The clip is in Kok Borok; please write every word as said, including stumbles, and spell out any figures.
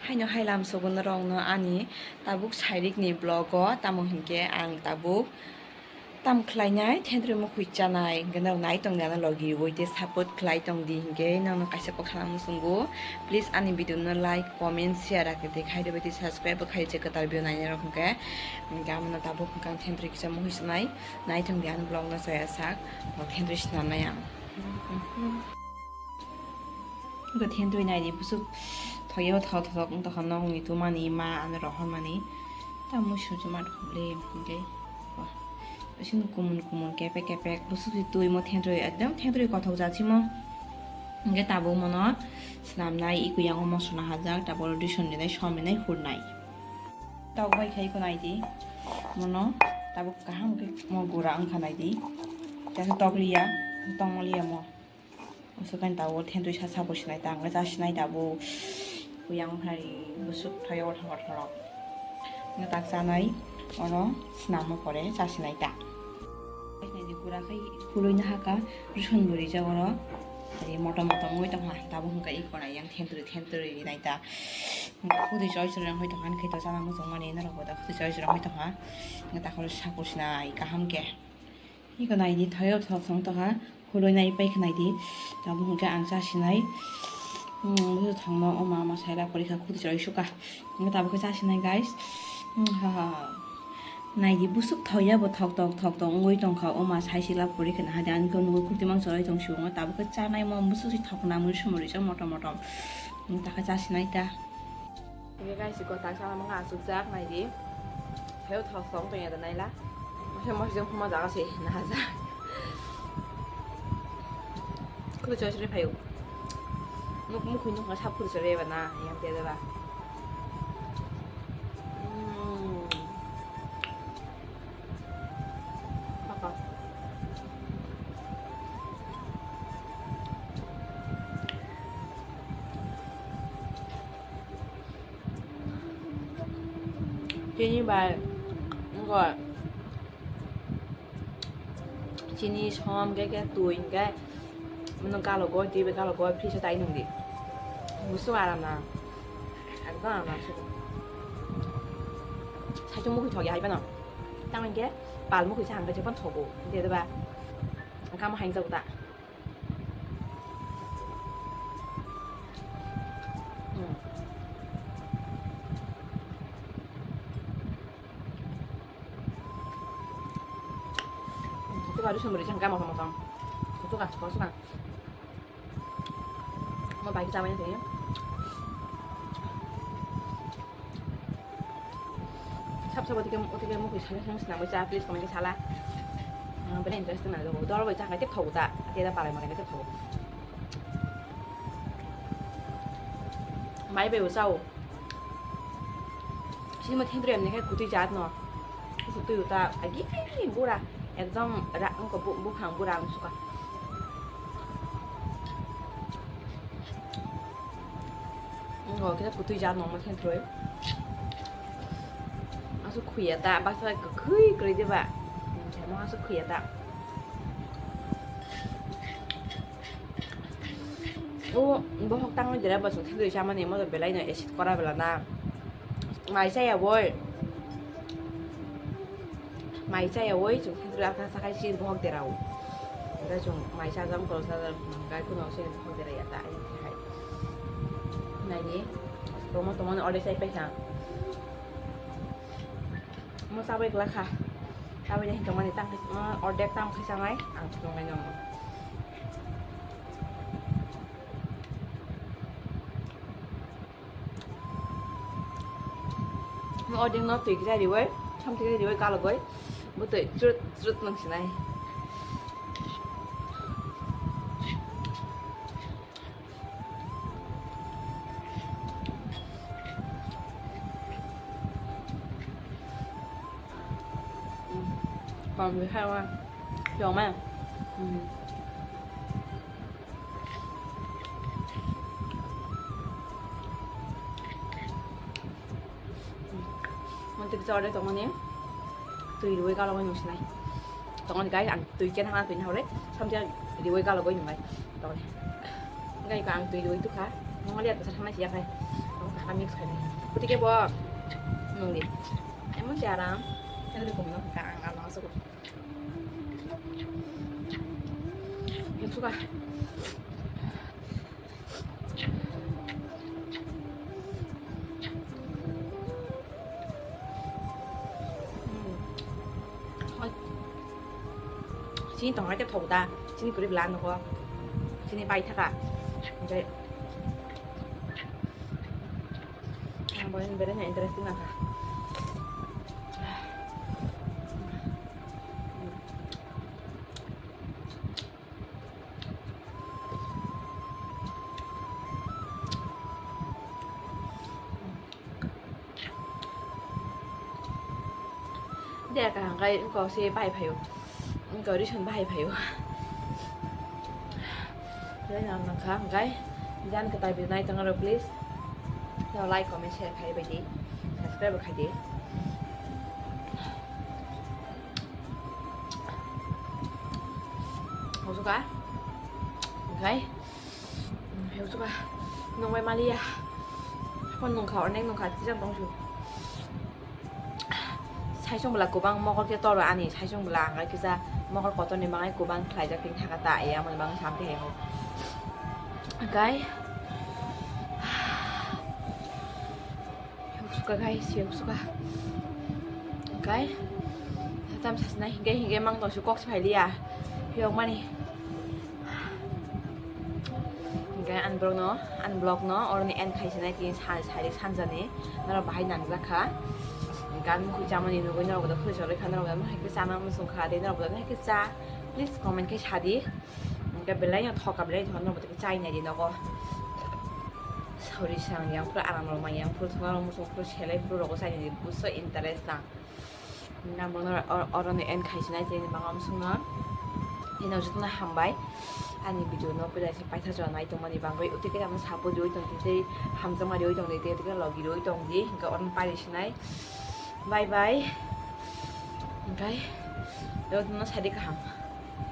Haino hai lam sogo norokno ani tabuk sairikni vlog o, tamo hinkhe ang tabuk tam khlainai thentrwi mukhwi chanai hinkhe norok nai tongdi ano logi ui tei support khlai tongdi hinkhe nokno kaisa kok sana muchungo. Please ani video no like, comment, share ake de khai de bai tei subscribe bo khai je kwtal video nainai rok hinkhe. Hinkhe amono tabuk hinkhe ang thentrwi kisa mukhwi chanai, nai tongdi ano vlog no chaya sak, bo thentrwi swnamnai ang. Hinkhe thentrwi naidi busuk thoyao thok thok wng tongkha nokni tumani ma ano rohormani. Tamo muisu chuma thokle hinkhe. Wah. Bising kumun kumun kepek kepek busuk si twi mo thentrwi ekdom thentrwi kothok jachimo. Hinkhe tabuk mono swnamnai ikuyang o mosla hajak tabuk rw dison rinai som rinai hurnai. Tok bai khai ko naidi. Mono tabuk kaham khe mo gura wngkha naidi. Jasa tok liya, tongma liya mo. Aswk ani tabuk thentrwi sa sapo sinai ta, ang cha sinai tabuk. Kuyang khai busuk thai o thangor thorok. Nga tak chanai, oro swnamo pore cha sinai ta. Naidi gura khai khului na haka, ruson bo rijak oro. Ari motom motom wngwi tongkha, tabuk hwnkha i khwnai yang thentrwi thentrwi rinai ta. Khudi choi chwrwng hoi tongkha, ani khai to chana muchung mani norok bo da khudi choi chwrwng hoi tongkha. Nga takhor sapo sinai kaham khe. Iko naidi thoyok thok song tokha, khuloi nai pai khnai di. Tabuk hwnkhe ang cha sinai. Hmm, busu thangno o ma ma saila porikha khudi choi suka. Nga tabuk khe cha sinai guys. Hmm, ha ha ha. Naidi busuk thoya bo thok tok thok tok wngwi tongkha o ma sai sila porikha na hadi ani ko nugo khurti mang choroi tong sugo. Tabuk khe chanai mo busuk si thok na mui sumuri cha motom motom. Hmm, takha cha sinai ta. Ini guys, iko tak sama mga asuk jak naidi. Heu thok thok tong ya da naila. Masih masih jeng kuma jaga sih, nah jak. Kudu choi choi phayu. Nuk mukhui nuk ngasap kudu choi ba na, yang dia ba. Hmm. Apa? Chini bai, ngo, chini som ke ke tui ke, mano galo goi, tui be galo goi, fridge tai nung di. Musu aram na, ekdom aram na suku. Saichung mukhui thogi hai bano. Tang ke, pal mukhui sa hangke jepan thogo, de de ba. Kamo haing jago ta. Hmm. Itu baru sumber ikan kamu sama tong. Itu kan, kau suka. Mau bagi sama ini. Sab sab otike, otike mukhui sale sale swnamwi cha, please comment khe sala. Ang bele interesting nang jago. Doro bai cha khe thok ta. Ate da palai ma khe thok. Mai bai chao. Simo thendri amne khe kutui jat no. Kutui uta agi bura. Ekdom ra ko bukhang bura ang suka. Ngo khe kutui jat no mo thendroi. Aswk khuya ta, baksa kwkhwi kwrwi de ba. Mo aswk khuya ta. O bohok tangwi dera ba chwng thendroi chamani mo belai no acid kora bela na. Mai chaya boi. Mai chaya oi, chwng thendroi ata sakai si bohok derao. Hwnkhe chwng mai chajak, borok chajak, hwnkhe kuno se bohok deraya ta, ai hai. Naidi, tongma tongmani ordek chai paikha. Mo chabai glakha. Chabai nai tongmani tang, mo ordek tam khai chanai, ang tongmani nang. Ordek no twi kisa riwai, samtwi kisa riwai kalogoi, bo twi chwrwt chwrwt nang sinai. Kom khe kha ma, yong ma. Monte kisa order tongmani twi rwui galogoi nung sinai. Tongmani guys, ang twi chen hana twi nahore samjak riwui galogoi nungai. Tongmani guys, ang twi rwui tukha. Nungmani at bwsa thangnai siya khai. Mix khaini. Gotike bo nungdi. Emon se aram. Khe gotike kumno kha ang ano asuk. Yusuk ah. Chini tongnaikhe thok da, chini kwrwi bwla nugo, chini pai thaka. Onkhe ang bo belai no interesting nangkha. De kaham kai ko se bai phayo. Ko rison bai phayo. Belai no nangkha, hwnkhe jan kwtal video nai tongna rok, please. Like, comment, share khai bai di. Subscribe khai di. Hosok kha. Hwnkhe, hosok kha. Nungbai maliya. Phone nungkha, onek nungkha, tijang tongsu. Saisung bwla kubang mokol khe toro ani, saisung bwla ang kisa mokol kotor ni mangai kubang khlaijak tini thaka ta, ya mani mangai samti hai ho. Hwnkhe, Heusuka guys, heusuka. Hwnkhe, tam sasnai hingke hingke mang tongsu kok se phailiya. Phiyok mani. Hingke ang borok no, ang vlog no, oroni end khai sinai tini sa-, sari sanjani. Norok bahai nangjak kha. Hingke ang mukhui chamani nugui norok bodo khuri chorwi kha, norok bodo hai khe chana muchung kha, tei norok bodo hai khe cha. Please comment khe sadi. Hingke belai no thoka, belai thoka, norok bodo chai nai di nogo. Sorry, sang yang phuru aram rok mang yang phuru thwng rok muchung phuru selai phuru rogo chai nai di, buso interest nang. Nang bono or-, oroni end khai sinai tini bangam sungno. Ino jotono hambai. Ani video no belai se paitha jora nai tongmani bangwi. Utike tamo sapo riwi tong di tei hamjakma riwi tong di tei utike logi riwi tong di. Hingke oroni pari sinai. Bye bye. Hingke jotono sadi kaham.